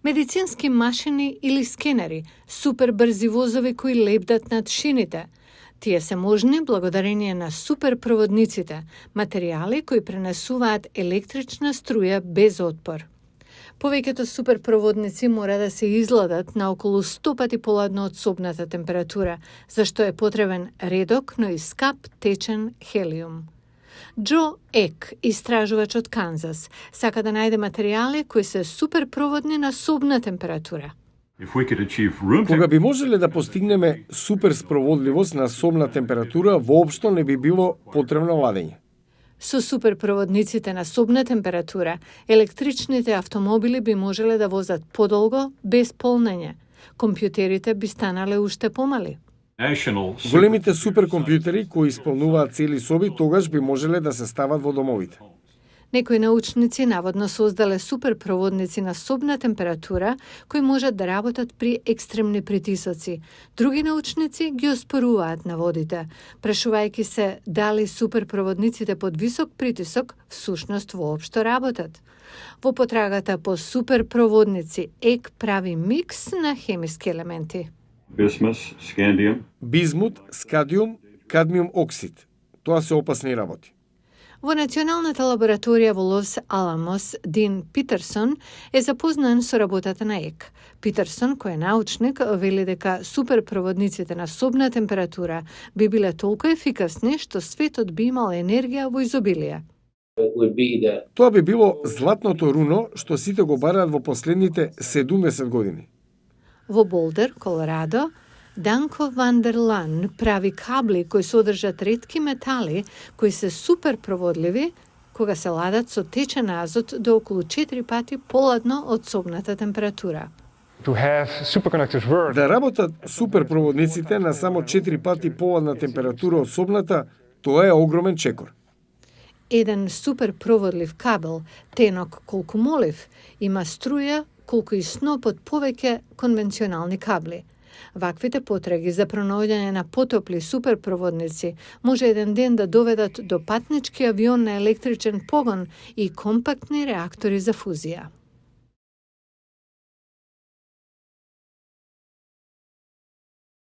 Медицински машини или скенери, супербрзи возови кои лебдат над шините. Тие се можни благодарение на суперпроводниците, материјали кои пренесуваат електрична струја без отпор. Повеќето суперпроводници мора да се изладат на околу 100 пати поладно од собната температура, зашто е потребен редок, но и скап течен хелиум. Џо Ек, истражувач од Канзас, сака да најде материјали кои се суперпроводни на собна температура. Кога би можеле да постигнеме суперспроводливост на собна температура, воопшто не би било потребно ладење. Со суперпроводниците на собна температура, електричните автомобили би можеле да возат подолго, без полнење. Компјутерите би станале уште помали. Големите суперкомпјутери кои исполнуваат цели соби тогаш би можеле да се стават во домовите. Некои научници наводно создале суперпроводници на собна температура кои можат да работат при екстремни притисоци. Други научници ги оспоруваат наводите, прашувајќи се дали суперпроводниците под висок притисок всушност воопшто работат. Во потрагата по суперпроводници ЕК прави микс на хемиски елементи. Бизмут, скадиум, кадмиум оксид. Тоа се опасни работи. Во Националната лабораторија во Лос Аламос, Дин Питерсон е запознан со работата на ЕК. Питерсон, кој е научник, вели дека суперпроводниците на собна температура би биле толку ефикасни што светот би имал енергија во изобилие. Тоа би било златното руно што сите го бараат во последните 70 години. Во Болдер, Колорадо, Данко Вандерлан прави кабли кои содржат ретки метали кои се суперпроводливи кога се ладат со течен азот до околу 4 пати поладно од собната температура. Да работат суперпроводниците на само 4 пати поладна температура од собната, тоа е огромен чекор. Еден суперпроводлив кабел, тенок колку молив, има струја колку и сноп од повеќе конвенционални кабли. Ваквите потраги за пронаоѓање на потопли суперпроводници може еден ден да доведат до патнички авион на електричен погон и компактни реактори за фузија.